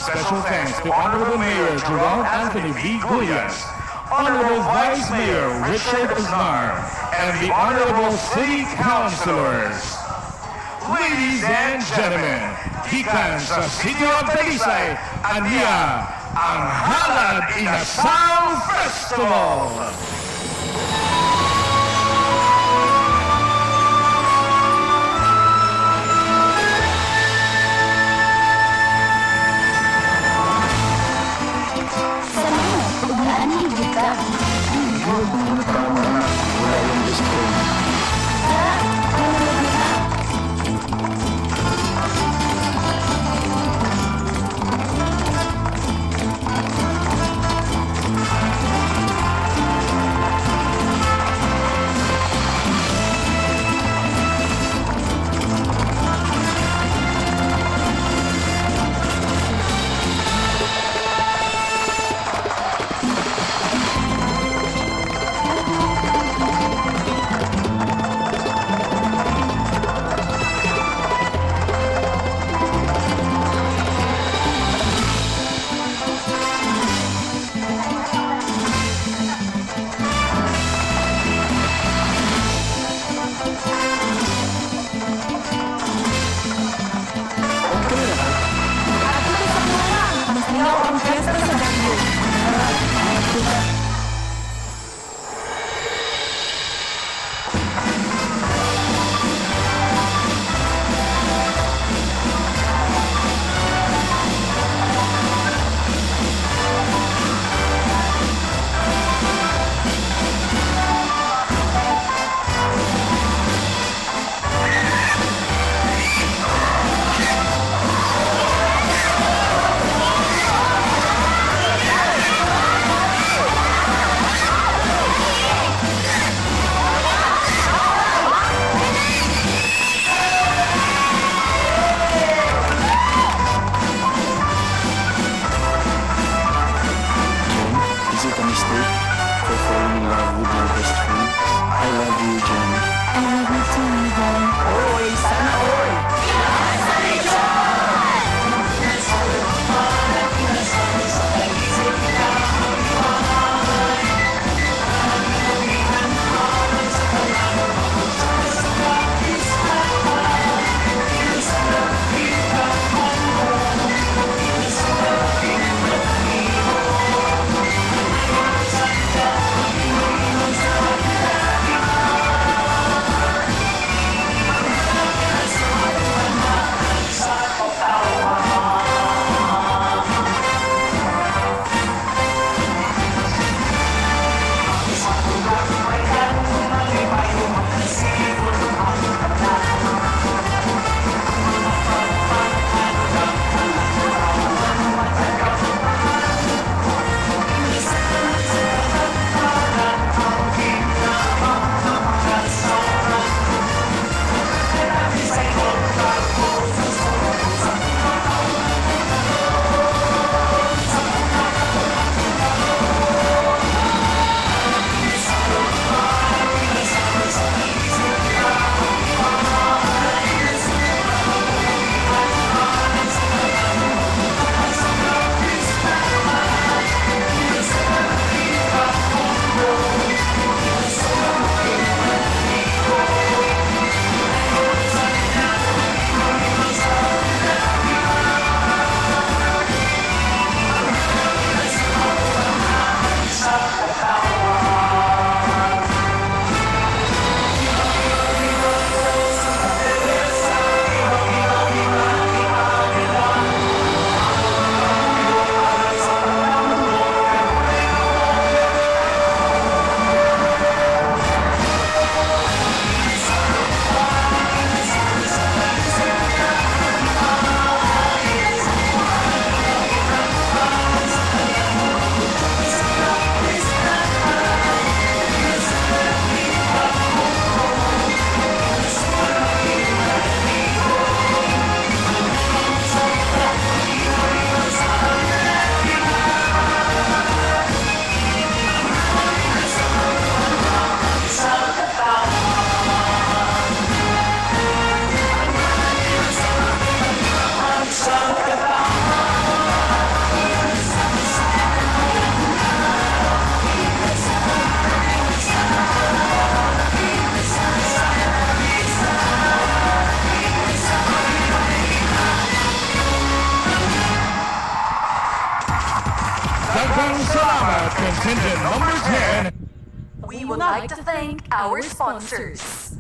Special thanks to Honorable Mayor Jerome Anthony V. Gullas, Honorable Vice Mayor Richard Aznar, and the Honorable City Councilors. Ladies and gentlemen, gikan sa City of Talisay, ania ang Halad Inasal Festival! Salamat ug naanhi gyud ka. Wala yung best friend. Tara, manood na. Daghang salamat, contingent number 10. We would like to thank our sponsors.